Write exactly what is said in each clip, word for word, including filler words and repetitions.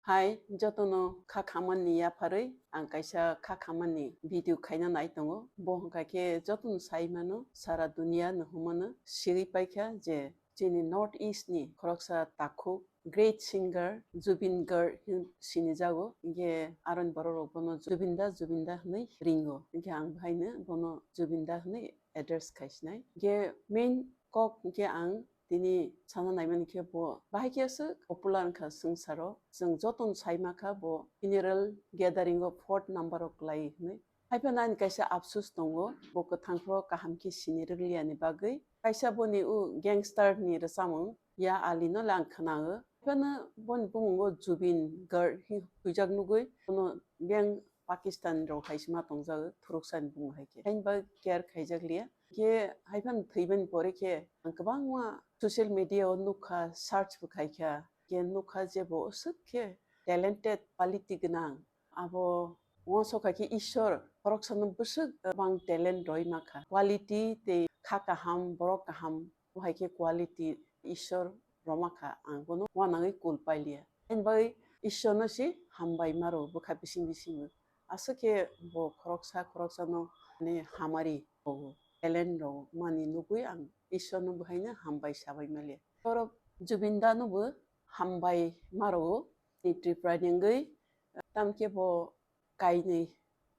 Hai, jotono kha khamani yapharwi ang kaisa kha khamani video khaina nai tongo. Bo hwnkha khe jotono sai mano, sara dunia no hwnmano sigwi paikha je chini North East ni khoroksa takhuk great singer Zubeen Garg hin sinijago. Hinkhe aroni borok rok bono Zubeen da, Zubeen da hwnwi ringo. Hinkhe ang bahaino bono Zubeen da hwnwi address khaisinai. Hinkhe main kok hinkhe ang tini sana naimani khe bo bahai khe aswk popular wngkha swngcharo. Chwng jotono sai mankha bo funeral gathering o fourth number o kwlai hwnwi. Haiphano ani kaisa apsus tongo, bo kwthangphro kaham khe sini rwgliani bagwi. Kaisa boni o gangster ni rwchapmung Ya Ali no le ang khwnao. Haiphano boni bumungo Zubeen Garg hi huijak nugwi, bono beng Pakistan rok hai se ma tongjago, Thuruksa ni bumung hai khe. Haini bagwi care khaijak liya. Khe haiphano thwibani pore khe ang kwbangma social media o nukha, search bo khaikha. Khe nukha je bo aswk khe talented, quality gwnang. Abo uansukha khe Ishwar khoroksano bwswk bang talent rwi mankha. Quality tei kha kaham, borok kaham, bo hai khe quality Ishwar rwmakha, ang bono uanangwi kul pailiya. Haini bagwi Ishwarno se hambai maro bwkha bising bisingo. Aswk khe bo khoroksa khoroksano, mane, hamari rwo, talent rwo mani nugwi ang Ishwarno bwhaino hambai sabai maliya. Oro Zubeen Da no bo hambai maro ni Tripura ni wngwi, tamkhe bo kainwi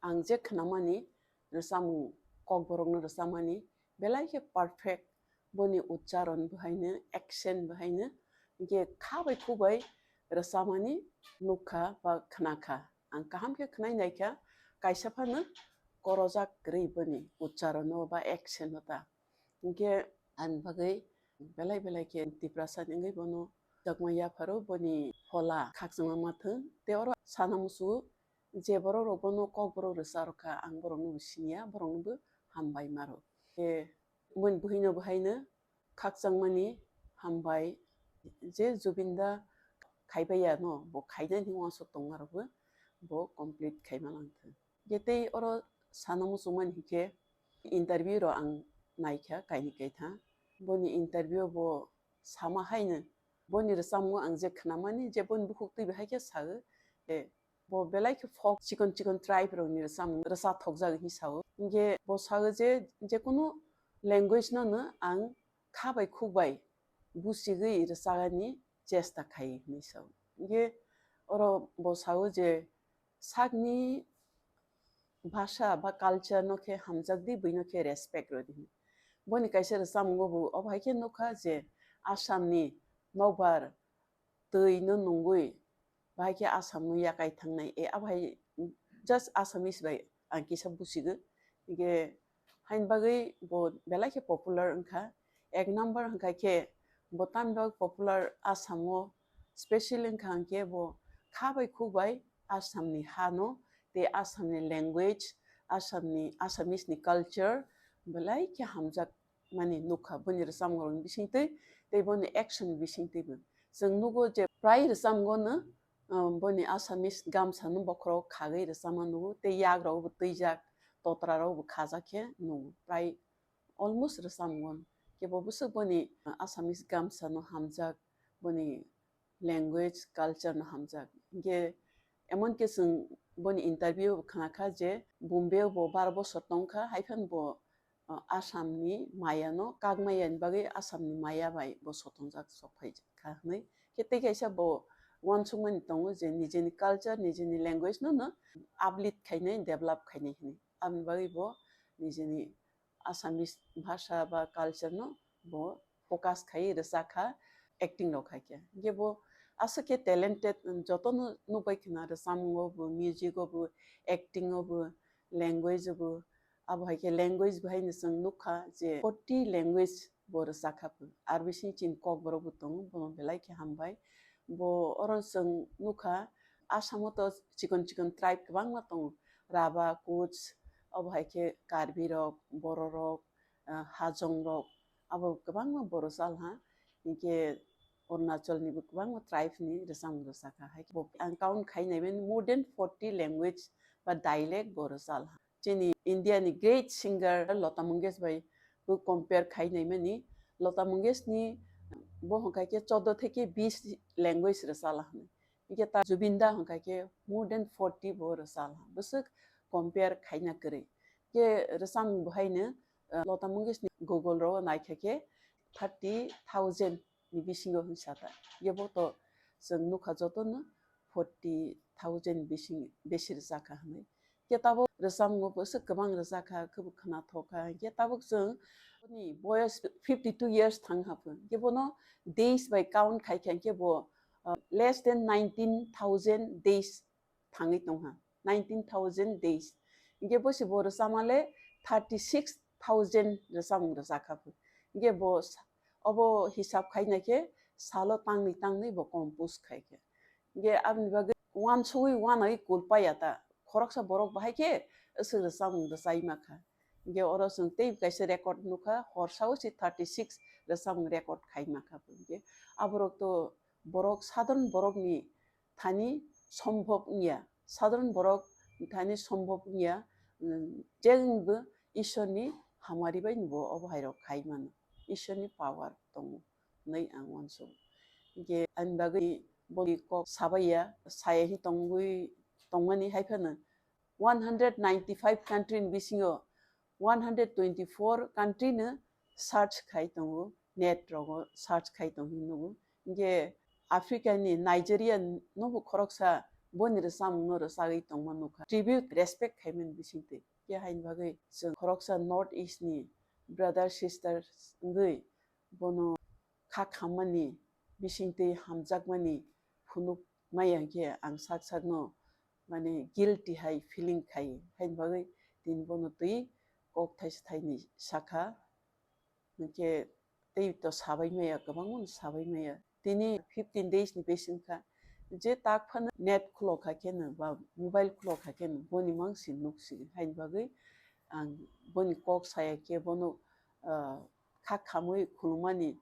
ang je khwnamani rwchapmung, kokborokno rwchapmani belai khe perfect, boni uchcharon bwhaino, accent bwhaino, hinkhe kha bai khuk bai rwchapmani nukha ba khwnakha. Ang kaham khe khwnai naikha, kaisa phano korojak kwrwi boni uchcharono ba accent o ta. Hinkhe ani bagwi belai belai khe Tiprasa ni wngwi bono chakma yapharo, boni phola khakchangma ma thwng. Tei oro sana muchungo je borok rok bono kokborok rwcha rwkha, ang borokno bo siniya, borokno bo hambai maro. Khe boni bwhwino bwhaino khakchangmani hambai, je Zubeen Da khaibaiya no bo khainani uansuk tongmarokbo bo complete khaima langthwng. Khe tei oro sana muchungmani hinkhe interview rok ang naikha kainwi kaitham. Boni interview bo sama haino, boni rwchapmung ang je khwnamani je boni bukhuk twi bahai khe sao, e, bo belai khe folk chikon chikon tribe rokni rwchapmung rwcha thokjak hinwi sao. Hinkhe bo sao je, jekunu language no no ang kha bai khuk bai buchigwi rwchagani chesta khai hinwi sao. Hinkhe oro bo sao je sakni bhasha ba culture no khe hamjak di, buino khe respect rw di. Boni kaisa rwchapmungo bo obo hai khe nukha je Assam ni nokbar twi no nungwi bahai khe Assam no yakai thangnai, e, abo hai just Assamese bai ang kisa buchigo. Hinkhe haini bagwi bo belai khe popular wngkha. Ek number hwnkha khe bo tamni bagwi popular Assam o special wngkha hwnkhe bo kha bai khuk bai Assam ni ha no tei Assam ni language, Assam ni, Assamese ni culture belai khe hamjak mani nukha boni rwchapmung rokni bisingtwi tei boni action ni bisingtwibo. Chwng nugo je prai rwchapmungo no, um, boni Assamese gamsa no bokhorok khagwi rwchapma nugo tei yak rok bo twijak, totra rok bo khajak khe nugo. Prai almost rwchapmungo kebo bwswk boni, uh, Assamese gamsa no hamjak, boni language, culture no hamjak. Hinkhe emon khe chwng boni interview khna kha je Bombay o bo baro bosor tong kha, hai phano bo, uh, Assam ni maya no kak maya ni bagwi Assam ni maya bai bo sotongjak sok phai kha hwnwi. Khe tei kaisa bo uansukmani tongo je nijeni culture, nijeni language no no uplift khainai, develop khainai hwnwi. Aboni bagwi bo nijeni Assamese bhasha ba culture no bo focus khai rwchak kha, acting rok khai khe. Hinkhe bo aswk khe talented, jotono nukbai khna rwchapmung o bo, music o bo, acting o bo, language o bo. Abo hai khe language bo hai no chwng nukha je forty language bo rwchak kha bo. Ar bising chini kokborok bo tongo, bono belai khe hambai. Bo oro chwng nukha, Assam o to chikon chikon tribe kwbangma tongo. Raba, Kuch, obo hai khe Karbi rok, Boro rok, ah, Hajong rok, abo kwbangma Boro chal ha. Hinkhe Arunachal ni bo kwbangma tribe ni rwchapmung rwchak kha. Hai bo ang count khai nai mani more than forty language ba dialect bo rwchal ha. Chini India ni great singer Lata Mangesh bai bo compare khai nai mani. Lata Mangesh ni bo hwnkha khe chordo theke bis language rwchal ha. Hingke ta Zubeen Da hingka khe more than forty bo rwchal ha. Bwswk compare khaina kwrwi. Hingke rwchapmung bo haino, uh, Lata Mangeshkar ni Google ro naikha khe thirty thousand ni bisingo hinsa ta. Hingke bo to chwng nukha jotono forty thousand bising besi rwchak kha hinwi. Hingke tabuk rwchapmung bo bwswk kwbang rwchak kha, khwbo khwnathok kha. Hingke tabuk chwng ni boyos fifty two years thang ha pho. Hingke bono days by count khai kha hingke bo, uh, less than nineteen thousand days thangwi tong ha, nineteen thousand days. Hingke bo se bo rwchapma le thirty six thousand rwchapmung rwchak kha pho. Hingke bo sa-, obo hisab khaina khe salo tangni tangni bo compose khai kha. Hingke aboni bagwi uansugwi uanaui kulpaya ta, khoroksa borok bahai khe aswk rwchapmung rwchai ma kha. Hingke oro chwng tei kaisa record nukha, horsao se thirty six rwchapmung record khai ma kha pho. Hingke aborok to borok, sadharon borokni thani sombhob wngya, sadharon borok thani sombhob wngya, um, jengbo Ishorni hamari bai bo obo hairok khai mano, Ishorni power tongo hinwi ang uansugo. Hingke ani bagwi boni kok sabaiya, saya hi tongwi tongmani hai phano one hundred ninety five country ni bisingo one hundred twenty four country no search khai tongo, net rogo search khai tong hin nugo. Hingke Africa ni Nigeria no bo khoroksa boni rwchapmung no rwchagwi tongma nukha. Tribute, respect khaimani bisingtwi. Hingke haini bagwi chwng khoroksa North East ni brother sisters wngwi bono kha khammani bisingtwi hamjakmani phunuk maya hingke ang sak sakno mane guilty hai feeling khai. Haini bagwi tini bono twi kok thaisa thaini sakha. Hingke tei to sabai maya, kwbangma no sabai maya. Tini fifteen days ni besi wngkha. Je tak phano net khulok kha kheno ba mobile khulok kha kheno boni mang si nuk si. Haini bagwi ang boni kok saya khe bono, ah, kha khamwi khulumani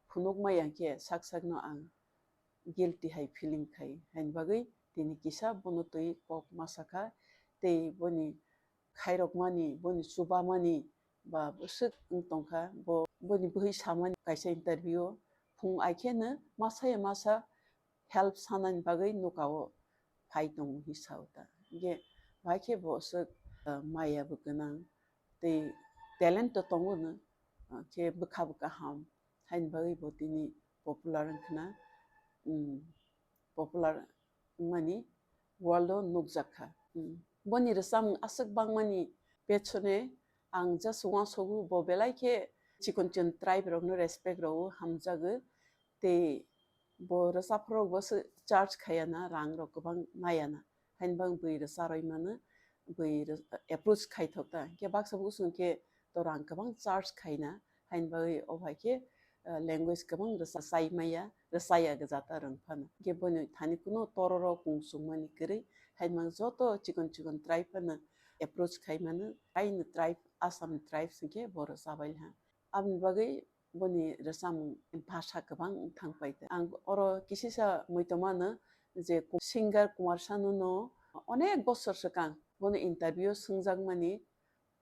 phunuk maya khe sak sakno ang guilty hai feeling khai. Haini bagwi tini kisa bono twi kok ma sakha tei boni khairokmani, boni chubamani ba bwswk wng tongkha, bo, boni bwhwi samani kaisa interview o phung ai kheno masa ya masa help sanani bagwi nokao phai tongo hinwi sao ta. Hingke bai khe bo aswk, ah, maya bo gwnang tei talent to tongo no, ah, khe bwkha bo kaham haini bagwi bo tini popular wngkhna, um, popular wngmani world o nukjak kha. Hmm. Boni rwchapmung aswk bangmani pechone ang just uansugo bo belai khe chikon chikon tribe rokno respect rwo, hamjago. Tei bo rwchaprok bo se charge khaiya na, rang rok kwbang maya na. Haini bagwi bwi rwcharwi mano, bwi rw-, approach khaithok ta. Hingke baksa bukusong khe to rang kwbang charge khaina. Haini bagwi o bai khe, ah, language kwbang rwchachai maya, rwchaya gwja ta rwng phano. Hingke boni thani kuno tororo kung chukmani kwrwi, haini mang joto chikon chikon tribe phano approach khai mano, aini tribe, Assam ni tribe hingke bo rwchabailha. Aboni bagwi boni rwchapmung bhasha kwbang thang pai ta. Ang oro kisisa muitomano je ku-, singer Kumar Sanu no onek bosor swkang bono interview swngjakmani,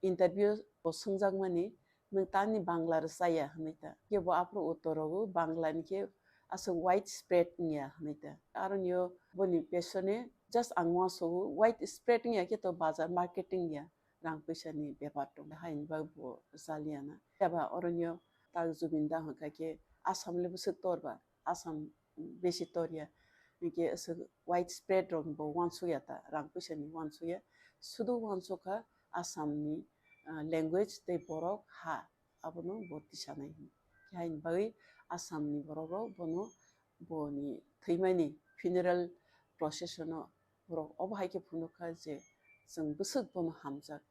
interview bo swngjakmani, "Nwng tamni Bangla rwchaya?" hinwi ta. Khe bo aphuru uttor rogo, "Bangla ni khe aswk wide spread wngya," hinwi ta. Aroni o boni pechone just ang uansugo, wide spread wngya khe to bazar marketing ya, rang puisa ni bepar tong, haini bagwi bo rwchaliya na. Phiya ba oroni o tak Zubeen Da hwnkha khe Assam le bwswk tor ba, Assam besi torya. Hingke aswk wide spread rok bo uansukya ta, rang puisa ni uansukya. Sudu uansukha Assam ni, ah, language tei borok ha, abono bo tisanai hwn. Haini bagwi Assam ni borok rok bono boni thwimani funeral procession o borok obo hai khe phunukha je chwng bwswk bono hamjak.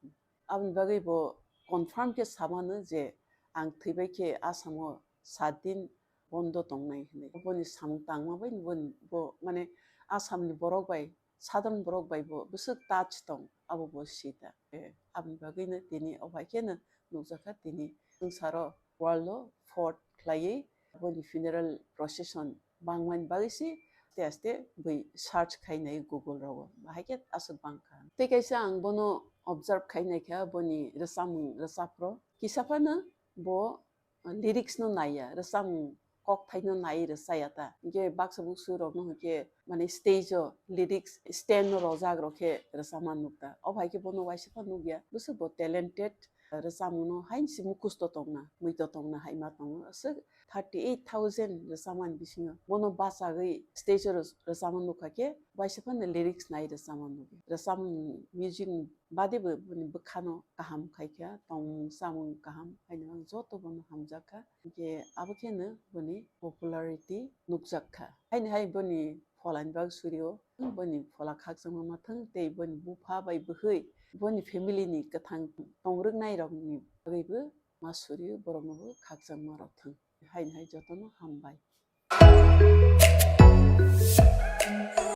Aboni bagwi bo confirm khe samano je ang thwibai khe Assam o sat din bondo tongnai hinwi. Boni samung tangma bai bo, bo mane Assam ni borok bai, sadharan borok bai bo bwswk touch tong, abo bo sita. Eh, aboni bagwi no tini o bai khe no nukjakha tini swngcharo world o fort khlaiwi boni funeral procession bangmani bagwi se aste aste bui search khainai Google rogo, bahai khe aswk bangkha. Tei kaisa ang bono observe khainai kha boni rwchapmung rwchaphro. Kisa phano bo lyrics no naiya, rwchapmung kok thaino nai rwchaya ta. Hinkhe baksa buksu rokno hinkhe mane stage o lyrics stand no rojak rok khe rwchapma nukta. O hai khe bono waisa pha nukya. Bwswk bo talented, rwchapmung no haini se mukhusto tongna, muito tongna hai ma tongo. Aswk thirty eight thousand rwchapmani bisingo bono bachagwi stage o rwchapma nukha khe waisa phano lyrics nai rwchapma nukya. Rwchapmung music bade bo boni bwkhano kaham khaikha, tongmung chamung kaham, haino ang joto bono hamjakha. Hinkhe abo kheno boni popularity nukjakha. Haini hai boni pholani bagwi surio, boni phola khakchangma mathang tei boni bupha bai bwhwi, boni family ni kwthang tongrwknai rokni bagwibo ma surio, boroknobo khakchangma rok thang. Haini hai jotono hambai.